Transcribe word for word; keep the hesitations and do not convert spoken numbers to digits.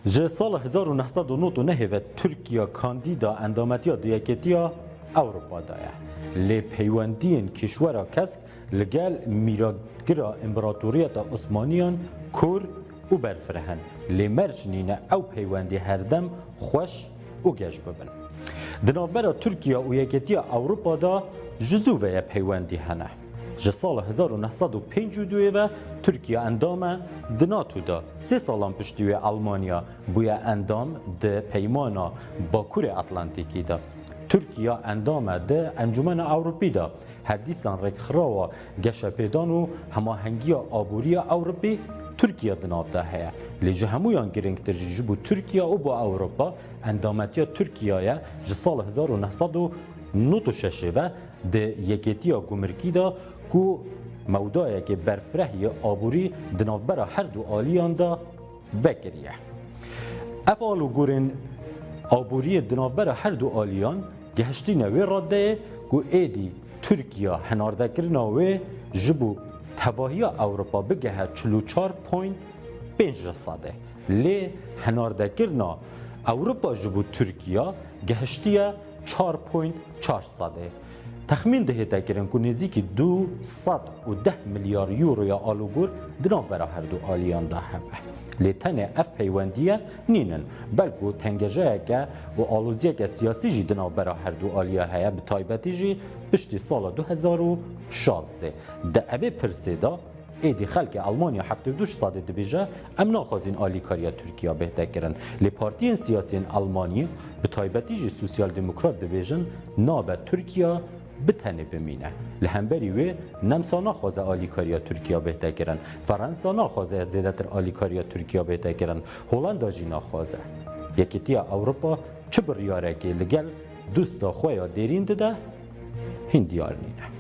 Ji sala hezar û neh sed û nod û nehê ve Tirkiye kandîda endametiya di Yekêtiya Ewropa de ye. Lê peywendiyên kîşwera kesk li gel mîragira Împaratoriyeta Osmaniyan kûr û berfireh in. Lê merc nîne ew peywendî herdem xweş û geş bibin. Di navbera Tirkiye û Yekêtiya Ewropa de ji zû ve ye peywendî hene. Ji sala hezar û neh sed û pêncî û duyê ve Tirkiye endam e di NATO de. Sê salan piştî wê Almanya bûye endam di Peymana Bakurê Atlantîkî de. Tirkiye endam e di Encûmena Ewropî de. Her dîsan rêkxirawa geşepêdan û hemahengiya aborî ya Ewropî Tirkiye di nav de heye. Lê ji hemûyan girîngtir jî ji bo Tirkiye û bo Ewropa endametiya Tirkiyeyê ji sala hezar û neh sed û nod û şeş ve di Yekêtiya Gumirkî de ku mewdayeke berfireh yê aborî di navbera her du aliyan de vekiriye. Ev alûgorên aboriyê di navbera her du aliyan gehiştîne wê radeyê ku êdî Tirkiye hinardekirina wê ji bo tevahiya Ewropa bigehe çil û çar point pênc ji sedê. Lê hinardekirina Ewropa ji bo Tirkiye gehiştiye çar point çar sedê. Texmîn dihête kirin ku nêzîkî du sed û deh milyar euroya alûgor di navbera her du aliyan de hebe. Lê tenê ev peywendiye nînin, belku tengejeyeke û aloziyeke siyasî jî di navbera her du aliya heye, bi taybetî jî piştî sala du hezar û şazdeh. Di evê pirsê de êdî xelkê Almanya heftê û du ji sedê dibêje, em naxwazin alîkariya Tirkiye bihte kirin. Lê partiyên siyasiyên Almanyî, bi taybetî jî sosyal demokrat dibêjin, nabe Tirkiye bi tenê bimîne. Li hemberî wê Nemsa naxwaze alîkariya Tirkiye bihte kirin. Ferensa naxwaze zêdetir alîkariya Tirkiye bihte kirin. Holanda jî naxwaze. Yekîtiya Ewropa çi biryarekê li gel dosta xwe ya dêrîn dide, hîn diyar nîne.